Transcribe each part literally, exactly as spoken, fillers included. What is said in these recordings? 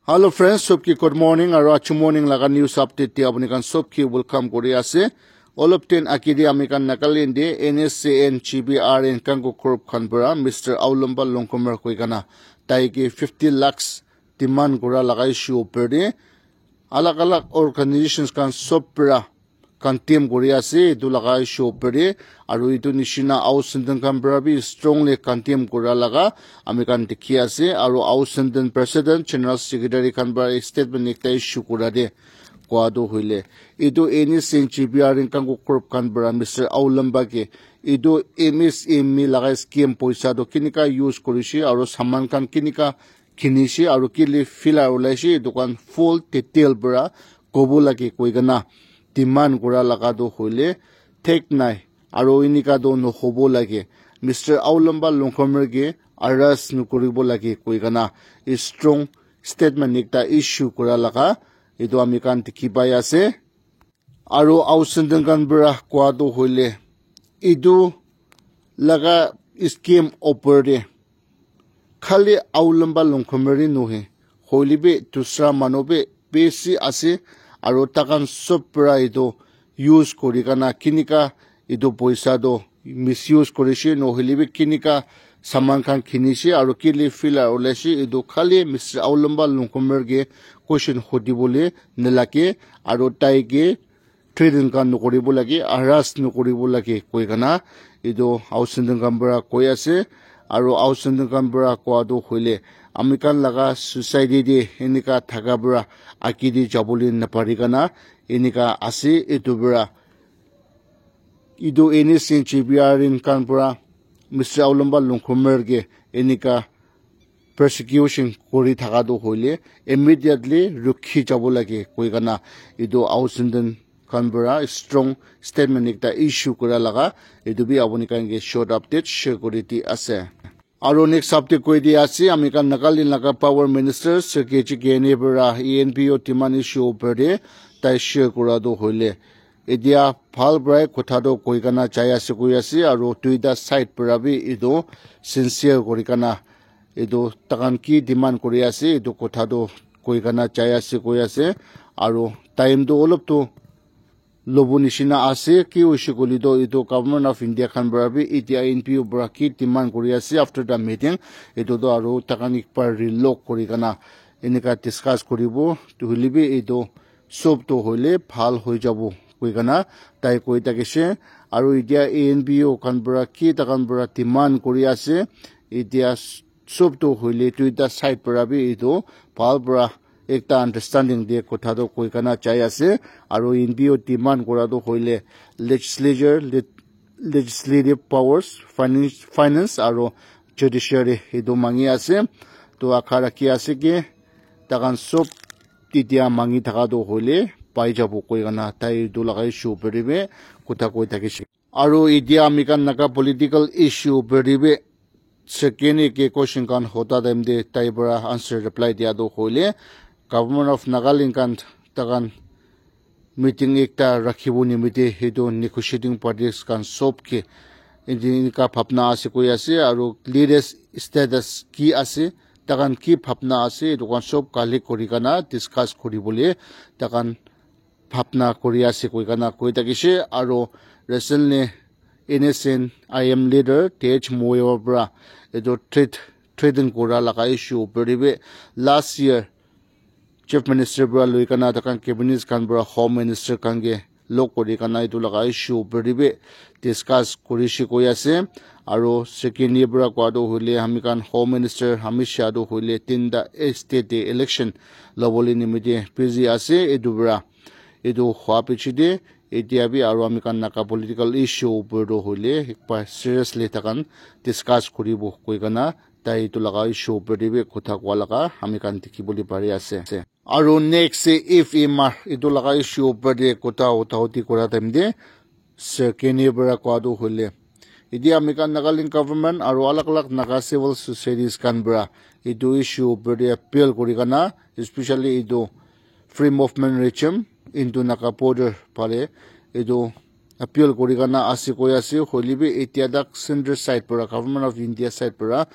Hello friends, sob ki good morning aru achu morning laga news update te apni khan sob ki welcome kuri ase. Olop ten agi te ami khan Nagaland te N S C N, G B R N Kango group khan para Mister Aolamba Longkhomer koi kana tai ke fifty lakhs demand kura laga issue upor te alag alag organizations khan sob para condemn kuri ase etu laga issue upor te, aru etu nishina Ao Senden khan para bi strongly condemn kura laga ami khan dikhi ase, aru Ao Senden president, general secretary khan para statement ekta issue kura te koa tu hoile etu N S C N, G B R N Kango group khan para Mister Aolamba ke etu M S M E laga scheme poisa tu kinika use kurishe aru saman khan kinika kinishe aru kile filler ulaishe etu khan full detail para kobo lage koi kana demand kura laga tu hoile thik nai, aru enika tu nohobo lage. Mister Aolamba Longkhomer ke arrest nokoribo lage koi kana strong statement ekta issue kura laga etu ami khan dikhi pai ase. Aru Ao Senden khan para koa tu hoile etu laga scheme upor te khali Aolamba Longkhomer nohe, hoile bi dusra manu bi bishi ase, aru takhan sob para etu use kuri kana kinika etu poisa tu misuse kurishe, nohoile bi kinika saman khan kinishe aru kile filler ulaishe, etu khali Mister Aolamba Longkhomer ke question hudibole nalage aru tai ke threaten khan nokoribo lage, harass nokoribo lage koi kana etu Ao Senden khan para koi ase. Aru Ao Senden khan para koa tu hoile ami khan laga society te enika thaka para agi te jabole napari kana enika ase. Etu para etu N S C N, G B R N khan para Mister Aolamba Longkhomer ke enika persecution kuri thaka tu hoile immediately rukhi jabo lage koi kana etu Ao Senden khan para strong statement ekta issue kura laga etu bi apni khan ke short update share kuri di ase. Aru next update koi di ase ami khan Nagaland laga power minister Sir K G Khenye para E N P O demand issue upor te tai share kura tu hoile etia bhal para kotha tu koi kana jai ase koi ase aru duita side para bi etu sincere kuri kana etu takhan ki demand kuri ase etu kotha tu koi kana jai ase koi ase. Aru time tu olop tu lobo nishina ase, ki hoise koile tu etu Government of India khan para bi etia E N P O para ki demand kuri ase after the meeting etu tu aru takhan ekbar relog kuri kana enika discuss kuribo tu hoile bi etu sob tu hoile bhal hoi jabo koi kana tai koi thakishe. Aru etia E N P O khan para ki takhan para demand kuri ase etia sob tu hoile duita side para bi etu bhal para ekta understanding te kotha tu koi kana jai ase. Aru E N P O demand kura tu hoile legislature, le-, legislative powers, finance, finance aru judiciary etu mangi ase. Tu akha rakhi ase ki takhan sob titia mangi thaka tu hoile pai jabo koi kana tai etu laga issue upor te bi kotha koi thakishe. Aru etia ami khan Naga political issue upor te bi Sir Khenye ke question khan hoda time te tai para answer reply dia tu hoile Government of Nagaland khan takhan meeting ekta rakhibo nimite etu negotiating parties khan sob ke enika bhabna ase koi ase aru latest status ki ase, takhan ki bhabna ase etu khan sob collect kuri kana discuss kuribole takhan bhabna kuri ase koi kana koi thakishe. Aru recently N S C N I M leader Tej Moyo para etu threat, threaten kura laga issue upor te bi last year Chief Minister para loi kana takhan cabinet khan para Home Minister khan ke log kuri kana etu laga issue upor te bi discuss kurishe koi ase. Aru Sir Khenye para koa tu hoile ami khan Home Minister Amit Shah tu hoile tinta state te election lobole nimite busy ase etu para etu hua piche te etia bi aru ami khan Naga political issue upor te hoile ekbar seriously takhan discuss kuribo koi kana tai etu laga issue upor te bi kotha koa laga ami khan dikhi bole pari ase. Aru next se F M R etu laga issue upor te kotha hota hoti kura time te Sir Khenye para koa tu hoile etia ami khan Nagaland government aru alag alag Naga civil societies khan para etu issue upor te appeal kuri kana, especially etu Free Movement Regime into Naga border phale etu appeal kuri kana ase koi ase, hoile bi etia tak center side para, Government of India side para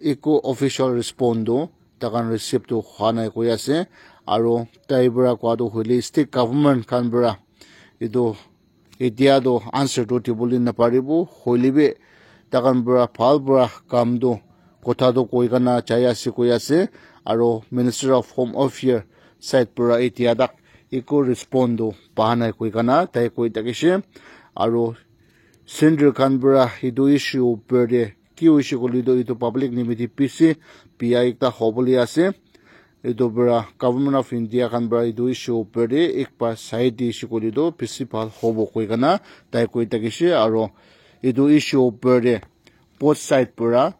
eku official respond tu takhan receive tu hwa nai koi ase. Aro tai para koa tu hoile state government khan para etu etia tu answer tu dibole naparibo, hoile bi takhan para bhal para kam tu kotha tu koi kana jai ase koi ase. Aro Minister of Home Affairs side para etia tak eku respond tu pa nai koi kana tai koi thakishe. Aro Centre khan para etu issue upor te ki hoise koile tu etu public nimite bishi biya ekta hobole ase. Etu para Government of India khan para etu issue upor te ek baar sai dise koile tu bishi bhal hobo koi kana tai koi thakishe. Aro etu issue upor te both side para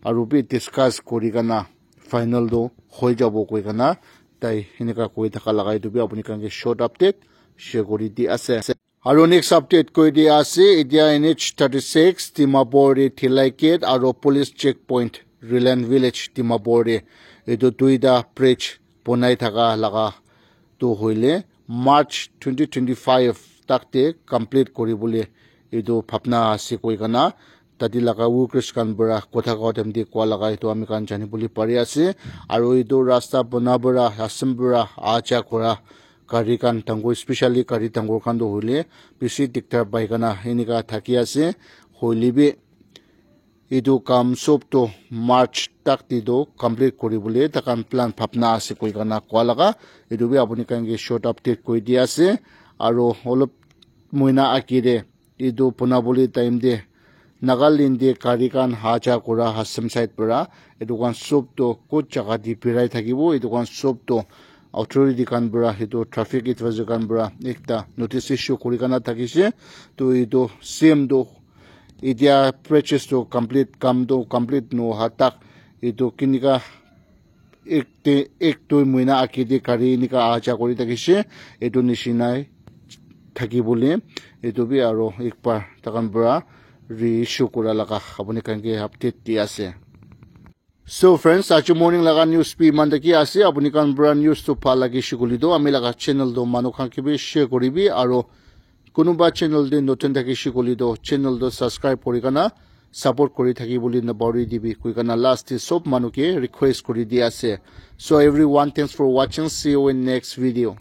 aru bi discuss kuri kana final tu hoi jabo koi kana tai enika koi thaka laga etu bi apuni khan ke short update share kuri di ase. Aro next update koi di ase, etia N H thirty-six Dimapur te Thilai Gate aro police checkpoint Rilan Village Dimapur te etu duita bridge bonai thaka laga tu hoile March twenty twenty-five tak te complete kuri bole etu bhapna ase koi kana tate laga workers khan para kotha koa time te koa laga etu ami khan jani bole pari ase. Aro etu rasta bona para Assam para aha ja kura gari khan dangor, specially gari dangor khan tu hoile bishi diktar pai kana enika thaki ase. Hoile bi etu kam sob tu March tak te tu complete kuri bole takhan plan bhapna ase koi kana koa laga etu bi apuni khan ke short update koi di ase. Aro olop moina age te etu bonabole time te Nagaland te gari khan aha ja kura Assam side para etu khan sob tu kot jaga te birai thakibo, etu khan sob tu authority khan para etu traffic advisor khan para ekta notice issue kuri kana thakishe. To etu same tu etia bridges tu complete, kam tu complete noha tak etu kinika ek te ek dui mahina age te gari enika aha ja kuri thakishe, etu nishinai thaki bole etu bi aro ek baar takhan para reissue kura laga apuni khan ke update di ase. So friends, aji morning laga news bi iman taki ase. Apuni khan para news tu bhal lagi she koile tu ami laga channel tu manu khan ke bi share kuri bi aro kunuba channel te notun thaki she koile tu channel tu subscribe kuri kana support kuri thaki bole napahori dibi koi kana last te sob manu ke request kuri di ase. So everyone, thanks for watching. See you in next video.